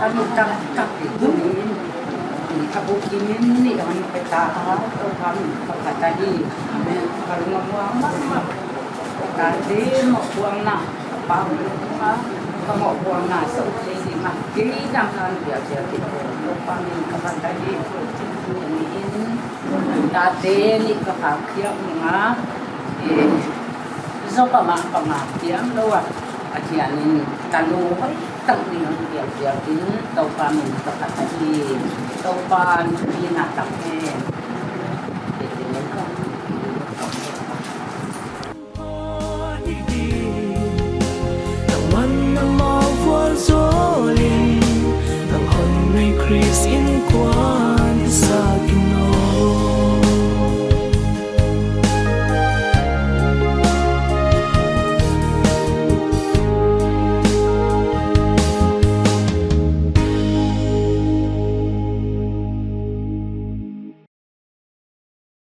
Ka nu tamtak hi tunin, ni ka bukin in ni hon pe ta a, Toupa min ka phat ahi. Amen. Ka lung a muang mahmah. Ka tate mohpuakna, ka pa min ka mohpuakna sawt thei ding a, kei dam nan biak biak in, Toupa min ka phat ahi. Ni in, tate ni ka kha khiak ning a, eh, Zop a mah ka ngak piang lou a, Pathian in ka nu hoihtak ni hon piak piak in, Toupa min ka phat ahi. Toupa'n thupina tang hen. Nangman amau vualzawlin, nang hon nei Khrist inkuan